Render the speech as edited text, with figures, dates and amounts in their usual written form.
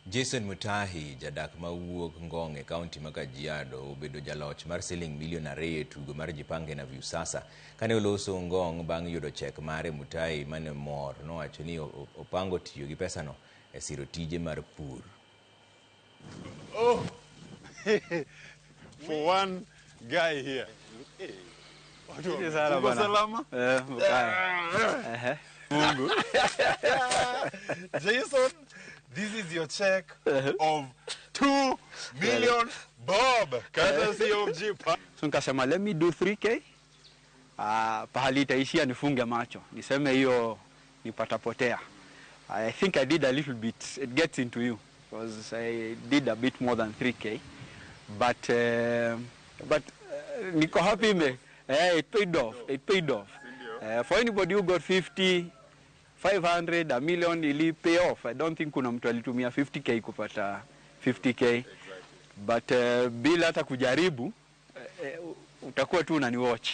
Jason Mutahi, jadak mawuok Ngong e kaunti ma Kajiado, obedo jaloch mar siling milion 2 e tugo mar Jipange na Viusasa. Kane oloso Ngong bang' yudo chek mare, Mutahi mane mor nowacho ni opango tiyo gi pesano e siro tije mar pur. Oh, for one guy here. Sana Uko bana. Salama? Eh, mbaya. Mungu. Jason, this is your check of 2 million bob, courtesy of Jipa. So nikasema, "Let me do 3K." Pahali itaishia nifunge macho. Niseme hiyo nipatapotea. I think I did a little bit. It gets into you because I did a bit more than 3K. But niko happy me. It paid off. It paid off. For anybody who got 50, 500, a million, ili pay off. I don't think kuna mtu alitumia 50K kupata 50K. But bila hata kujaribu, utakuwa tu unaniwatch.